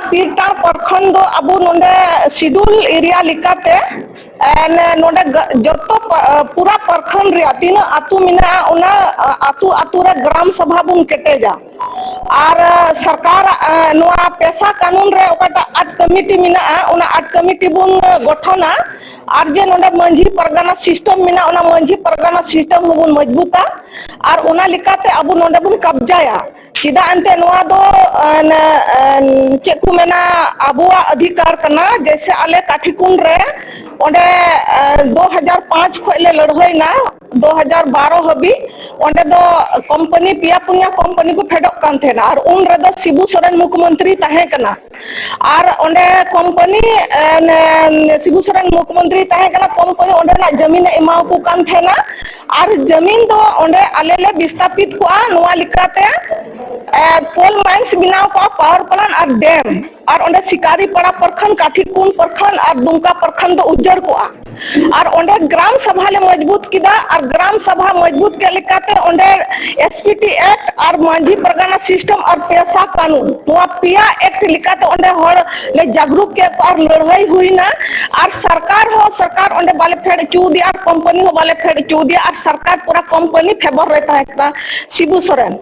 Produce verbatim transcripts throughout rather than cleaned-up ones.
ᱯᱤᱨᱛᱟᱲ ᱯᱨᱚᱠᱷᱚᱸᱰ ᱫᱚ ᱟᱵᱚ ᱱᱚᱰᱮ schedule area ᱞᱮᱠᱟᱛᱮ, ᱮ, ᱱᱮ-, ᱱᱚᱰᱮ ᱜᱟ-, ᱡᱚᱛᱚ ᱯᱟ-, ᱮ, ᱯᱩᱨᱟ ᱯᱨᱚᱠᱷᱚᱸᱰ ᱨᱮᱭᱟᱜ ᱛᱤᱱᱟᱹᱜ ᱟᱹᱛᱩ ᱢᱮᱱᱟᱜᱼᱟ, ᱚᱱᱟ, ᱟ-, ᱟᱹᱛᱩ ᱟᱹᱛᱩ ᱨᱮ ᱜᱨᱟᱢ ᱥᱟᱵᱷᱟ ᱵᱚᱱ ᱠᱮᱴᱮᱡᱟ᱾ ᱟᱨ, ᱮ, ᱥᱚᱨᱠᱟᱨᱟᱜ, ᱮ, ᱱᱚᱣᱟ ᱯᱮᱥᱟ ᱠᱟᱹᱱᱩᱱ ᱨᱮ ᱚᱠᱟᱴᱟᱜ ᱟᱨᱴ ᱠᱚᱢᱤᱴᱤ ᱢᱮᱱᱟᱜᱼᱟ, ᱚᱱᱟ ᱟᱨᱴ ᱠᱚᱢᱤᱴᱤ ᱵᱚᱱ, ᱮ, ᱜᱚᱴᱷᱚᱱᱟ᱾ ᱟᱨ ᱡᱮ ᱱᱚᱰᱮ ᱢᱟᱹᱡᱷᱤ ᱯᱟᱨᱜᱟᱱᱟ system ᱢᱮᱱᱟᱜᱼᱟ, ᱚᱱᱟ ᱢᱟᱹᱡᱷᱤ ᱯᱟᱨᱜᱟᱱᱟ system ᱦᱚᱸᱵᱚᱱ ᱢᱚᱡᱽᱵᱩᱛᱟ᱾ ᱟᱨ ᱚᱱᱟ ᱞᱮᱠᱟᱛᱮ ᱟᱵᱚ ᱱᱚᱰᱮ ᱵᱚᱱ ᱠᱟᱵᱽᱡᱟᱭᱟ᱾ ᱪᱮᱫᱟᱜ ᱮᱱᱛᱮ ᱱᱚᱣᱟ ᱫᱚ, ᱮ, ᱱᱮ-, ᱮ, ᱪᱮᱫ ᱠᱚ ᱢᱮᱱᱟ, ᱟᱵᱚᱣᱟᱜ ᱚᱫᱷᱤᱠᱟᱨ ᱠᱟᱱᱟ᱾ ᱡᱮᱭᱥᱮ ᱟᱞᱮ ᱠᱟᱴᱷᱤᱠᱩᱱ ᱨᱮ ᱚᱸᱰᱮ, ᱮ, ᱫᱩ ᱦᱟᱡᱟᱨ ᱯᱟᱸᱪ ᱠᱷᱚᱱ ᱞᱮ ᱞᱟᱹᱲᱦᱟᱹᱭᱱᱟ, ᱫᱩ ᱦᱟᱡᱟᱨ ᱵᱟᱨᱚ ᱦᱟᱹᱵᱤᱡ᱾ ᱚᱸᱰᱮ ᱫᱚ ᱠᱳᱢᱯᱟᱱᱤ, ᱯᱮᱭᱟ ᱯᱩᱱᱭᱟ ᱠᱳᱢᱯᱟᱱᱤ ᱠᱚ ᱯᱷᱮᱰᱚᱜ ᱠᱟᱱ ᱛᱟᱦᱮᱱᱟ, ᱟᱨ ᱩᱱ ᱨᱮᱫᱚ ᱥᱤᱵᱩ ᱥᱚᱨᱮᱱ ᱢᱩᱠᱷᱭᱚᱢᱚᱱᱛᱨᱤ ᱛᱟᱦᱮᱸ ᱠᱟᱱᱟ᱾ ᱟᱨ ᱚᱸᱰᱮ ᱠᱳᱢᱯᱟᱱᱤ, ᱮ, ᱱᱮ-, ᱥᱤᱵᱩ ᱥᱚᱨᱮᱱ ᱢᱩᱠᱷᱭᱚᱢᱚᱱᱛᱨᱤ ᱛᱟᱦᱮᱸ ᱠᱟᱱᱟ, ᱠᱳᱢᱯᱟᱱᱤ ᱚᱸᱰᱮᱱᱟᱜ ᱡᱟᱹᱢᱤᱱᱮ ᱮᱢᱟᱣᱟᱠᱚ ᱠᱟᱱ ᱛᱟᱦᱮᱱᱟ᱾ ᱟᱨ ᱡᱟᱹᱢᱤᱱ ᱫᱚ ᱚᱸᱰᱮ ᱟᱞᱮ ᱞᱮ ᱵᱤᱥᱛᱟᱯᱤᱛ ᱠᱚᱜᱼᱟ, ᱱᱚᱣᱟ ᱞᱮᱠᱟᱛᱮ, ᱮ, coal mines ᱵᱮᱱᱟᱣ ᱠᱚᱜᱼᱟ, power plant ᱟᱨ dam, ᱟᱨ ᱚᱸᱰᱮ ᱥᱤᱠᱟᱨᱤᱯᱟᱲᱟ ᱯᱨᱚᱠᱷᱚᱸᱰ, ᱠᱟᱴᱷᱤᱠᱩᱱ ᱯᱨᱚᱠᱷᱚᱸᱰ ᱟᱨ ᱫᱩᱢᱠᱟ ᱯᱨᱚᱠᱷᱚᱸᱰ ᱫᱚ ᱩᱡᱟᱹᱲ ᱠᱚᱜᱼᱟ᱾ ᱟᱨ ᱚᱸᱰᱮ ᱜᱨᱟᱢ ᱥᱟᱵᱷᱟ ᱞᱮ ᱢᱚᱡᱽᱵᱩᱛ ᱠᱮᱫᱟ, ᱟᱨ ᱜᱨᱟᱢ ᱥᱟᱵᱷᱟ ᱢᱚᱡᱽᱵᱩᱛ ᱠᱮᱫ ᱞᱮᱠᱟᱛᱮ ᱚᱸᱰᱮ S P T Act ᱟᱨ ᱢᱟᱹᱡᱷᱤ ᱯᱟᱨᱜᱟᱱᱟ system ᱟᱨ ᱯᱮᱥᱟ ᱠᱟᱹᱱᱩᱱ, ᱱᱚᱣᱟ ᱯᱮᱭᱟ act ᱞᱮᱠᱟᱛᱮ ᱚᱸᱰᱮ ᱦᱚᱲ ᱞᱮ ᱡᱟᱜᱽᱨᱩᱠ ᱠᱮᱫ ᱠᱚᱣᱟ ᱟᱨ ᱞᱟᱹᱲᱦᱟᱹᱭ ᱦᱩᱭᱱᱟ᱾ ᱟᱨ ᱥᱚᱨᱠᱟᱨ ᱦᱚᱸ, ᱥᱚᱨᱠᱟᱨ ᱚᱸᱰᱮ ᱵᱟᱞᱮ ᱯᱷᱮᱰ ᱦᱚᱪᱚ ᱟᱫᱮᱭᱟ ᱟᱨ ᱠᱳᱢᱯᱟᱱᱤ ᱦᱚᱸ ᱵᱟᱞᱮ ᱯᱷᱮᱰ ᱦᱚᱪᱚ ᱟᱫᱮᱭᱟ, ᱟᱨ ᱥᱚᱨᱠᱟᱨ ᱯᱩᱨᱟ ᱠᱳᱢᱯᱟᱱᱤ favour ᱨᱮ ᱛᱟᱦᱮᱸ ᱠᱟᱱᱟ ᱥᱤᱵᱩ ᱥᱚᱨᱮᱱ᱾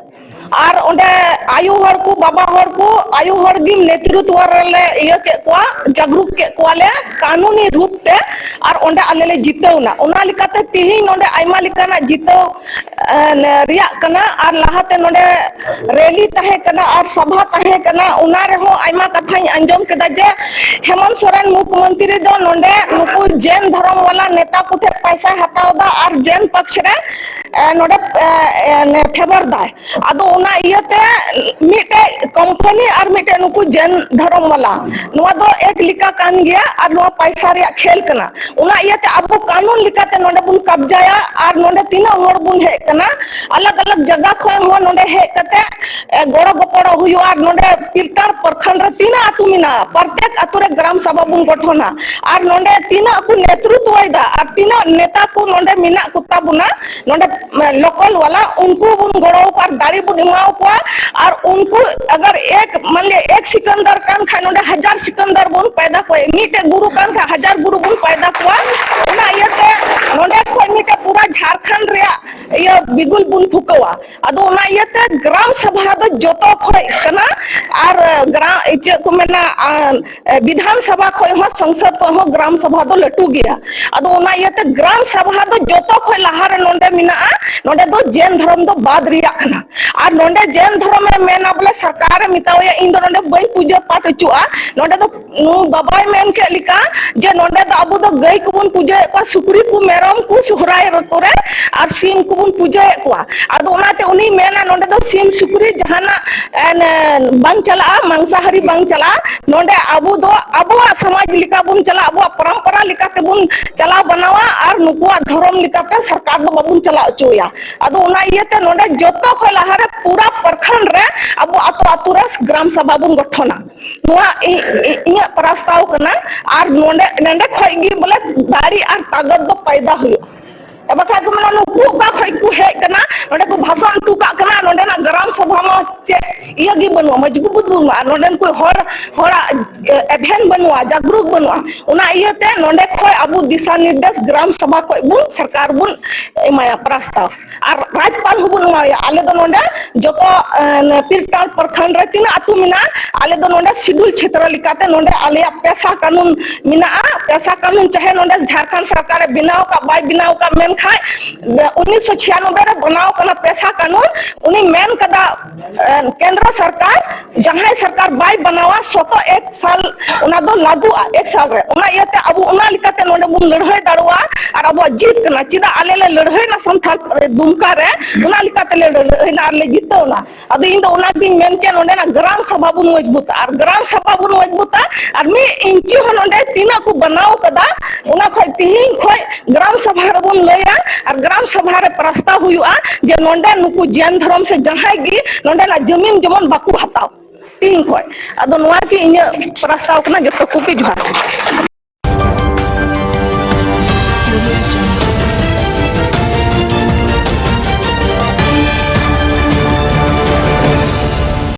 ᱟᱨ ᱚᱸᱰᱮ ᱟᱭᱳ ᱦᱚᱲ ᱠᱚ, ᱵᱟᱵᱟ ᱦᱚᱲ ᱠᱚ, ᱟᱭᱳ ᱦᱚᱲ ᱜᱮ ᱱᱮᱛᱨᱤᱛᱣ ᱨᱮᱞᱮ ᱤᱭᱟᱹ ᱠᱮᱫ ᱠᱚᱣᱟ, ᱡᱟᱜᱽᱨᱩᱠ ᱠᱮᱫ ᱠᱚᱣᱟᱞᱮ ᱠᱟᱹᱱᱩᱱᱤ ᱨᱩᱯ ᱛᱮ, ᱟᱨ ᱚᱸᱰᱮ ᱟᱞᱮ ᱞᱮ ᱡᱤᱛᱟᱹᱣ ᱮᱱᱟ᱾ ᱚᱱᱟ ᱞᱮᱠᱟᱛᱮ ᱛᱤᱦᱤᱧ ᱱᱚᱰᱮ ᱟᱭᱢᱟ ᱞᱮᱠᱟᱱᱟᱜ ᱡᱤᱛᱟᱹᱣ, ᱮ, ᱨᱮᱭᱟᱜ ᱠᱟᱱᱟ᱾ ᱟᱨ ᱞᱟᱦᱟᱛᱮ ᱱᱚᱰᱮ rally ᱛᱟᱦᱮᱸ ᱠᱟᱱᱟ ᱟᱨ ᱥᱟᱵᱷᱟ ᱛᱟᱦᱮᱸ ᱠᱟᱱᱟ, ᱚᱱᱟ ᱨᱮᱦᱚᱸ ᱟᱭᱢᱟ ᱠᱟᱛᱷᱟᱧ ᱟᱸᱡᱚᱢ ᱠᱮᱫᱟ ᱡᱮ ᱦᱮᱢᱚᱱᱛ ᱥᱚᱨᱮᱱ ᱢᱩᱠᱷᱭᱚᱢᱚᱱᱛᱨᱤ ᱫᱚ ᱱᱚᱰᱮ ᱱᱩᱠᱩ ᱡᱮᱱ ᱫᱷᱚᱨᱚᱢ ᱣᱟᱞᱟ ᱱᱮᱛᱟ ᱠᱚᱴᱷᱮᱱ ᱯᱟᱭᱥᱟᱭ ᱦᱟᱛᱟᱣ ᱮᱫᱟ ᱟᱨ ᱡᱮᱱ ᱯᱚᱠᱷ ᱨᱮ, ᱮ, ᱱᱚᱰᱮ, ᱮ, ᱮ, favour ᱫᱟᱭ᱾ ᱟᱫᱚ ᱚᱱᱟ ᱤᱭᱟᱹᱛᱮ ᱢᱤᱫᱴᱮᱡ ᱠᱳᱢᱯᱟᱱᱤ ᱟᱨ ᱢᱤᱫᱴᱮᱡ ᱱᱩᱠᱩ ᱡᱮᱱ ᱫᱷᱚᱨᱚᱢ ᱣᱟᱞᱟ, ᱱᱚᱣᱟ ᱫᱚ ᱮᱠ ᱞᱮᱠᱟ ᱠᱟᱱ ᱜᱮᱭᱟ ᱟᱨ ᱱᱚᱣᱟ ᱯᱟᱭᱥᱟ ᱨᱮᱭᱟᱜ ᱠᱷᱮᱞ ᱠᱟᱱᱟ᱾ ᱚᱱᱟ ᱤᱭᱟᱹᱛᱮ ᱟᱵᱚ ᱠᱟᱹᱱᱩᱱ ᱞᱮᱠᱟᱛᱮ ᱱᱚᱰᱮ ᱵᱚᱱ ᱠᱟᱵᱽᱡᱟᱭᱟ ᱟᱨ ᱱᱚᱰᱮ ᱛᱤᱱᱟᱹᱜ ᱦᱚᱲ ᱵᱚᱱ ᱦᱮᱡ ᱠᱟᱱᱟ, ᱟᱞᱟᱜᱽ ᱟᱞᱟᱜᱽ ᱡᱟᱭᱜᱟ ᱠᱷᱚᱱ ᱦᱚᱸ ᱱᱚᱰᱮ ᱦᱮᱡ ᱠᱟᱛᱮ, ᱮ, ᱜᱚᱲᱚ ᱜᱚᱯᱚᱲᱚ ᱦᱩᱭᱩᱜᱼᱟ᱾ ᱟᱨ ᱱᱚᱰᱮ ᱯᱤᱨᱛᱟᱲ ᱯᱨᱚᱠᱷᱚᱸᱰ ᱨᱮ ᱛᱤᱱᱟᱹᱜ ᱟᱹᱛᱩ ᱢᱮᱱᱟᱜᱼᱟ, ᱯᱨᱚᱛᱮᱠ ᱟᱹᱛᱩ ᱨᱮ ᱜᱨᱟᱢ ᱥᱟᱵᱷᱟ ᱵᱚᱱ ᱜᱚᱴᱷᱚᱱᱟ᱾ ᱟᱨ ᱱᱚᱰᱮ ᱛᱤᱱᱟᱹᱜ ᱠᱚ ᱱᱮᱛᱨᱤᱛᱣᱚᱭᱮᱫᱟ ᱟᱨ ᱛᱤᱱᱟᱹᱜ ᱱᱮᱛᱟ ᱠᱚ ᱱᱚᱰᱮ ᱢᱮᱱᱟᱜ ᱠᱚᱛᱟ ᱵᱚᱱᱟ, ᱱᱚᱰᱮ ᱞᱳᱠᱟᱞ ᱣᱟᱞᱟ, ᱩᱱᱠᱩ ᱵᱚᱱ ᱜᱚᱲᱚ ᱟᱠᱚᱣᱟ ᱟᱨ ᱫᱟᱲᱮ ᱵᱚᱱ ᱮᱢᱟ ᱠᱚᱣᱟ᱾ ᱟᱨ ᱩᱱᱠᱩ ᱟᱜᱟᱨ ᱮᱠ, ᱢᱟᱱ ᱞᱤᱭᱟ ᱮᱠ ᱥᱤᱠᱟᱱᱫᱟᱨ ᱠᱟᱱ ᱠᱷᱟᱱ, ᱱᱚᱰᱮ ᱦᱟᱡᱟᱨ ᱥᱤᱠᱟᱱᱫᱟᱨ ᱵᱚᱱ ᱯᱟᱭᱫᱟ ᱠᱚᱣᱟ᱾ ᱢᱤᱫᱴᱮᱡ ᱜᱩᱨᱩ ᱠᱟᱱ ᱠᱷᱟᱱ, ᱦᱟᱡᱟᱨ ᱜᱩᱨᱩ ᱵᱚᱱ ᱯᱟᱭᱫᱟ ᱠᱚᱣᱟ᱾ ᱚᱱᱟ ᱤᱭᱟᱹᱛᱮ ᱱᱚᱰᱮ ᱠᱷᱚᱱ ᱢᱤᱫᱴᱮᱡ ᱯᱩᱨᱟ ᱡᱷᱟᱲᱠᱷᱚᱸᱰ ᱨᱮᱭᱟᱜ ᱤᱭᱟᱹ ᱵᱤᱜᱩᱞ ᱵᱚᱱ ᱯᱷᱩᱠᱟᱹᱣᱟ᱾ ᱟᱫᱚ ᱚᱱᱟ ᱤᱭᱟᱹᱛᱮ ᱜᱨᱟᱢ ᱥᱟᱵᱷᱟ ᱫᱚ ᱡᱚᱛᱚ ᱠᱷᱚᱡ ᱠᱟᱱᱟ᱾ ᱟᱨ ᱜᱨᱟᱢ, ᱪᱮᱫ ᱠᱚ ᱢᱮᱱᱟ, ᱟᱨ ᱮ, ᱵᱤᱫᱷᱟᱱ ᱥᱟᱵᱷᱟ ᱠᱷᱚᱡ ᱦᱚᱸ, ᱥᱚᱝᱥᱚᱫ ᱠᱷᱚᱡ ᱦᱚᱸ ᱜᱨᱟᱢ ᱥᱟᱵᱷᱟ ᱫᱚ ᱞᱟᱹᱴᱩ ᱜᱮᱭᱟ᱾ ᱟᱫᱚ ᱚᱱᱟ ᱤᱭᱟᱹᱛᱮ ᱜᱨᱟᱢ ᱥᱟᱵᱷᱟ ᱫᱚ ᱡᱚᱛᱚ ᱠᱷᱚᱡ ᱞᱟᱦᱟᱨᱮ ᱱᱚᱰᱮ ᱢᱮᱱᱟᱜᱼᱟ᱾ ᱱᱚᱰᱮ ᱫᱚ ᱡᱮᱱ ᱫᱷᱚᱨᱚᱢ ᱫᱚ ᱵᱟᱫ ᱨᱮᱭᱟᱜ ᱠᱟᱱᱟ᱾ ᱟᱨ ᱱᱚᱰᱮ ᱡᱮᱱ ᱫᱷᱚᱨᱚᱢ ᱮ ᱢᱮᱱᱟ ᱵᱚᱞᱮ ᱥᱚᱨᱠᱟᱨ ᱮ ᱢᱮᱛᱟᱣᱟᱭᱟ, "ᱤᱧ ᱫᱚ ᱱᱚᱰᱮ ᱵᱟᱹᱧ ᱯᱩᱡᱟᱹ ᱯᱟᱴ ᱦᱚᱪᱚᱜᱼᱟ", ᱱᱚᱰᱮ ᱫᱚ ᱱᱩᱭ ᱵᱟᱵᱟᱭ ᱢᱮᱱ ᱠᱮᱫ ᱞᱮᱠᱟ ᱡᱮ ᱱᱚᱰᱮ ᱫᱚ ᱟᱵᱚ ᱫᱚ ᱜᱟᱹᱭ ᱠᱚᱵᱚᱱ ᱯᱩᱡᱟᱹᱭᱮᱫ ᱠᱚᱣᱟ, ᱥᱩᱠᱨᱤ ᱠᱚ, ᱢᱮᱨᱚᱢ ᱠᱚ ᱥᱚᱦᱨᱟᱭ ᱠᱚᱨᱮ, ᱟᱨ ᱥᱤᱢ ᱠᱚᱵᱚᱱ ᱯᱩᱡᱟᱹᱭᱮᱫ ᱠᱚᱣᱟ᱾ ᱟᱫᱚ ᱚᱱᱟᱛᱮ ᱩᱱᱤᱭ ᱢᱮᱱᱟ ᱱᱚᱰᱮ ᱫᱚ ᱥᱤᱢ ᱥᱩᱠᱨᱤ ᱡᱟᱦᱟᱱᱟᱜ, ᱮ, ᱵᱟᱝ ᱪᱟᱞᱟᱜᱼᱟ, ᱢᱟᱝᱥᱟᱦᱟᱨᱤ ᱵᱟᱝ ᱪᱟᱞᱟᱜᱼᱟ᱾ ᱱᱚᱰᱮ ᱟᱵᱚ ᱫᱚ ᱟᱵᱚᱣᱟᱜ ᱥᱚᱢᱟᱡᱽ ᱞᱮᱠᱟ ᱵᱚᱱ ᱪᱟᱞᱟᱜᱼᱟ, ᱟᱵᱚᱣᱟᱜ ᱯᱚᱨᱚᱢᱯᱚᱨᱟ ᱞᱮᱠᱟ ᱛᱮᱵᱚᱱ ᱪᱟᱞᱟᱣ ᱵᱟᱱᱟᱣᱟ, ᱟᱨ ᱱᱩᱠᱩᱣᱟᱜ ᱫᱷᱚᱨᱚᱢ ᱞᱮᱠᱟᱛᱮ ᱥᱚᱨᱠᱟᱨ ᱫᱚ ᱵᱟᱵᱚᱱ ᱪᱟᱞᱟᱣ ᱦᱚᱪᱚᱭᱟ᱾ ᱟᱫᱚ ᱚᱱᱟ ᱤᱭᱟᱹᱛᱮ ᱱᱚᱰᱮ ᱡᱚᱛᱚ ᱠᱷᱚᱱ ᱞᱟᱦᱟᱨᱮ ᱯᱩᱨᱟ ᱯᱨᱚᱠᱷᱚᱸᱰ ᱨᱮ ᱟᱵᱚ ᱟᱛᱳ ᱟᱛᱳ ᱨᱮ ᱜᱨᱟᱢ ᱥᱟᱵᱷᱟ ᱵᱚᱱ ᱜᱚᱴᱷᱚᱱᱟ᱾ ᱱᱚᱣᱟ ᱤ-, ᱤ-, ᱤᱧᱟᱹᱜ ᱯᱨᱚᱥᱛᱟᱵ ᱠᱟᱱᱟ᱾ ᱟᱨ ᱱᱚᱰᱮ, ᱱᱚᱰᱮ ᱠᱷᱚᱡ ᱜᱮ ᱵᱚᱞᱮ ᱫᱟᱲᱮ ᱟᱨ ᱛᱟᱠᱚᱛ ᱫᱚ ᱯᱟᱭᱫᱟ ᱦᱩᱭᱩᱜᱼᱟ᱾ ᱵᱟᱠᱷᱟᱡ ᱠᱚ ᱢᱮᱱᱟ, "ᱱᱩᱠᱩ ᱚᱠᱟ ᱠᱷᱚᱡ ᱠᱚ ᱦᱮᱡ ᱠᱟᱱᱟ, ᱱᱚᱰᱮ ᱠᱚ ᱵᱷᱟᱥᱚᱱ ᱦᱚᱴᱚ ᱠᱟᱜ ᱠᱟᱱᱟ, ᱱᱚᱰᱮᱱᱟᱜ ᱜᱨᱟᱢ ᱥᱟᱵᱷᱟ ᱢᱟ ᱪᱮᱫ ᱤᱭᱟᱹ ᱜᱮ ᱵᱟᱹᱱᱩᱜᱼᱟ, ᱢᱚᱡᱽᱵᱩᱛ ᱵᱟᱹᱱᱩᱜᱼᱟ, ᱟᱨ ᱱᱚᱰᱮᱱ ᱠᱚ ᱦᱚᱲ, ᱦᱚᱲᱟᱜ, ᱮ, ᱮᱵᱷᱮᱱ ᱵᱟᱹᱱᱩᱜᱼᱟ, ᱡᱟᱜᱽᱨᱩᱠ ᱵᱟᱹᱱᱩᱜᱼᱟ᱾" ᱚᱱᱟ ᱤᱭᱟᱹᱛᱮ ᱱᱚᱰᱮ ᱠᱷᱚᱡ ᱟᱵᱚ ᱫᱤᱥᱟ ᱱᱤᱨᱫᱮᱥ ᱜᱨᱟᱢ ᱥᱟᱵᱷᱟ ᱠᱷᱚᱡ ᱵᱚᱱ, ᱥᱚᱨᱠᱟᱨ ᱵᱚᱱ ᱮᱢᱟᱭᱟ ᱯᱨᱚᱥᱛᱟᱵ᱾ ᱟᱨ ᱨᱟᱡᱽᱯᱟᱞ ᱦᱚᱸᱵᱚᱱ ᱮᱢᱟᱭᱟ᱾ ᱟᱞᱮ ᱫᱚ ᱱᱚᱰᱮ ᱡᱚᱛᱚ, ᱮ, ᱯᱤᱨᱴᱟᱞ ᱯᱨᱚᱠᱷᱚᱸᱰ ᱨᱮ ᱛᱤᱱᱟᱹᱜ ᱟᱹᱛᱩ ᱢᱮᱱᱟᱜᱼᱟ, ᱟᱞᱮ ᱫᱚ ᱱᱚᱰᱮ ᱥᱤᱰᱩᱞ ᱪᱷᱮᱛᱨᱚ ᱞᱮᱠᱟᱛᱮ ᱱᱚᱰᱮ ᱟᱞᱮᱭᱟᱜ ᱯᱮᱥᱟ ᱠᱟᱹᱱᱩᱱ ᱢᱮᱱᱟᱜᱼᱟ᱾ ᱯᱮᱥᱟ ᱠᱟᱹᱱᱩᱱ ᱪᱟᱦᱮ ᱱᱚᱰᱮ ᱡᱷᱟᱲᱠᱷᱚᱸᱰ ᱥᱚᱨᱠᱟᱨᱮ ᱵᱮᱱᱟᱣ ᱟᱠᱟᱫ, ᱵᱟᱭ ᱵᱮᱱᱟᱣ ᱟᱠᱟᱫ, ᱢᱮᱱᱠᱷᱟᱱ ᱩᱱᱤᱥᱥᱚ ᱪᱷᱤᱭᱟᱱᱚᱵᱵᱳᱭ ᱨᱮ ᱵᱮᱱᱟᱣ ᱠᱟᱱᱟ ᱯᱮᱥᱟ ᱠᱟᱹᱱᱩᱱ᱾ ᱩᱱᱤ ᱢᱮᱱ ᱠᱟᱫᱟ, ᱮ, ᱠᱮᱱᱫᱨᱚ ᱥᱚᱨᱠᱟᱨ, ᱡᱟᱦᱟᱸᱭ ᱥᱚᱨᱠᱟᱨ ᱵᱟᱭ ᱵᱮᱱᱟᱣᱟ, ᱥᱚᱛᱚ ᱮᱠ ᱥᱟᱞ ᱚᱱᱟ ᱫᱚ ᱞᱟᱹᱜᱩᱜᱼᱟ, ᱮᱠ ᱥᱟᱞ ᱨᱮ᱾ ᱚᱱᱟ ᱤᱭᱟᱹᱛᱮ ᱟᱵᱚ ᱚᱱᱟ ᱞᱮᱠᱟᱛᱮ ᱱᱚᱰᱮ ᱵᱚᱱ ᱞᱟᱹᱲᱦᱟᱹᱭ ᱫᱟᱲᱮᱣᱟᱜᱼᱟ ᱟᱨ ᱟᱵᱚᱣᱟᱜ ᱡᱤᱛ ᱠᱟᱱᱟ᱾ ᱪᱮᱫᱟᱜ ᱟᱞᱮ ᱞᱮ ᱞᱟᱹᱲᱦᱟᱹᱭᱱᱟ ᱥᱟᱱᱛᱷᱟᱞ ᱨᱮ, ᱫᱩᱢᱠᱟ ᱨᱮ, ᱚᱱᱟ ᱞᱮᱠᱟᱛᱮ ᱞᱮ ᱞᱟᱹᱲᱦᱟᱹᱭᱱᱟ ᱟᱨ ᱞᱮ ᱡᱤᱛᱟᱹᱣᱱᱟ᱾ ᱟᱫᱚ ᱤᱧ ᱫᱚ ᱚᱱᱟᱜᱤᱧ ᱢᱮᱱ ᱠᱮᱭᱟ, ᱱᱚᱰᱮᱱᱟᱜ ᱜᱨᱟᱢ ᱥᱟᱵᱷᱟ ᱵᱚᱱ ᱢᱚᱡᱽᱵᱩᱛᱟ, ᱟᱨ ᱜᱨᱟᱢ ᱥᱟᱵᱷᱟ ᱵᱚᱱ ᱢᱚᱡᱽᱵᱩᱛᱟ, ᱟᱨ ᱢᱤᱫ ᱤᱧᱪᱤ ᱦᱚᱸ ᱱᱚᱰᱮ ᱛᱤᱱᱟᱹᱜ ᱠᱚ ᱵᱮᱱᱟᱣ ᱠᱟᱫᱟ, ᱚᱱᱟ ᱠᱷᱚᱡ ᱛᱤᱦᱤᱧ ᱠᱷᱚᱡ ᱜᱨᱟᱢ ᱥᱟᱵᱷᱟ ᱨᱮᱵᱚᱱ ᱞᱟᱹᱭᱟ ᱟᱨ ᱜᱨᱟᱢ ᱥᱟᱵᱷᱟ ᱨᱮ ᱯᱨᱟᱥᱛᱟᱵ ᱦᱩᱭᱩᱜᱼᱟ ᱡᱮ ᱱᱚᱰᱮ ᱱᱩᱠᱩ ᱡᱮᱱ ᱫᱷᱚᱨᱚᱢ ᱥᱮ ᱡᱟᱦᱟᱸᱭ ᱜᱮ ᱱᱚᱰᱮᱱᱟᱜ ᱡᱟᱹᱢᱤᱱ ᱡᱮᱢᱚᱱ ᱵᱟᱠᱚ ᱦᱟᱛᱟᱣ᱾ ᱛᱤᱦᱤᱧ ᱠᱷᱚᱡ᱾ ᱟᱫᱚ ᱱᱚᱣᱟ ᱜᱮ ᱤᱧᱟᱹᱜ ᱯᱨᱟᱥᱛᱟᱵ ᱠᱟᱱᱟ᱾ ᱡᱚᱛᱚ ᱠᱚᱜᱮ ᱡᱚᱦᱟᱨ᱾